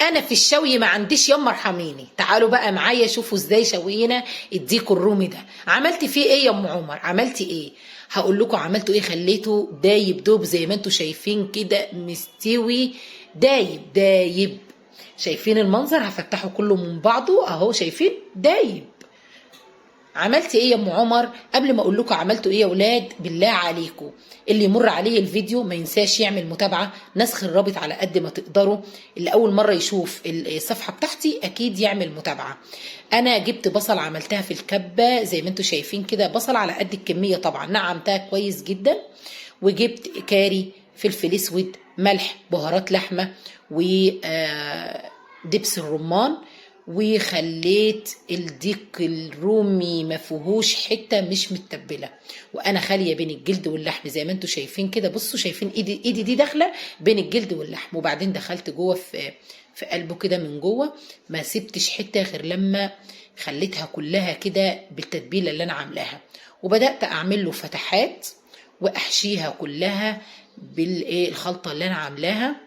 انا في الشوي ما عنديش، يما ارحميني. تعالوا بقى معايا شوفوا ازاي شوينا الديك الرومي ده. عملت فيه ايه يا ام عمر؟ عملتي ايه؟ هقول لكم عملته ايه. خليته دايب دوب زي ما انتم شايفين كده، مستوي دايب دايب. شايفين المنظر؟ هفتحه كله من بعضه اهو، شايفين دايب. عملت ايه يا ام عمر؟ قبل ما اقول لكم عملتوا ايه يا ولاد، بالله عليكم اللي يمر عليه الفيديو ما ينساش يعمل متابعه، نسخ الرابط على قد ما تقدروا. اللي اول مرة يشوف الصفحة بتاعتي اكيد يعمل متابعه. انا جبت بصل عملتها في الكبه زي ما انتم شايفين كده، بصل على قد الكمية طبعا، نعمتها كويس جدا. وجبت كاري، فلفل اسود، ملح، بهارات لحمه، ودبس الرمان. وخليت الديك الرومي ما فيهوش حتة مش متبله، وانا خالية بين الجلد واللحم زي ما انتم شايفين كده. بصوا شايفين ايدي، ايدي دي داخله بين الجلد واللحم. وبعدين دخلت جوه في قلبه كده من جوه، ما سبتش حتة غير لما خليتها كلها كده بالتتبيله اللي انا عاملاها. وبدات اعمل له فتحات واحشيها كلها بالايه الخلطة اللي انا عاملاها.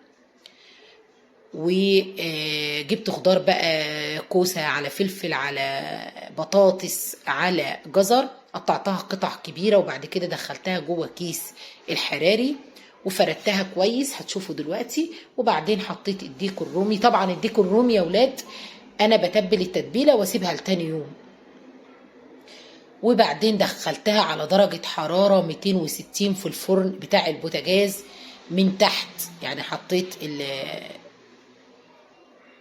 وجبت خضار بقى، كوسة على فلفل على بطاطس على جزر، قطعتها قطع كبيرة وبعد كده دخلتها جوه كيس الحراري وفردتها كويس، هتشوفوا دلوقتي. وبعدين حطيت الديك الرومي. طبعا الديك الرومي يا ولاد انا بتبل التتبيلة واسيبها لتاني يوم. وبعدين دخلتها على درجة حرارة 260 في الفرن بتاع البوتاجاز من تحت، يعني حطيت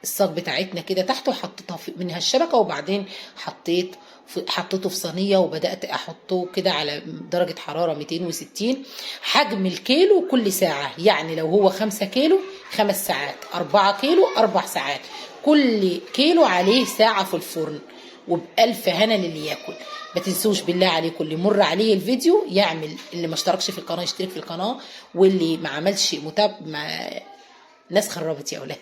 الصاج بتاعتنا كده تحت وحطيتها منها الشبكة. وبعدين حطيته في صينية وبدأت احطه كده على درجة حرارة 260. حجم الكيلو كل ساعة، يعني لو هو 5 كيلو 5 ساعات، 4 كيلو 4 ساعات، كل كيلو عليه ساعة في الفرن. وبألف هنا للي ياكل. ما تنسوش بالله عليكم اللي مر عليه الفيديو يعمل، اللي ما اشتركش في القناة يشترك في القناة، واللي ما عملش متابعة ناس خربت يا اولاد.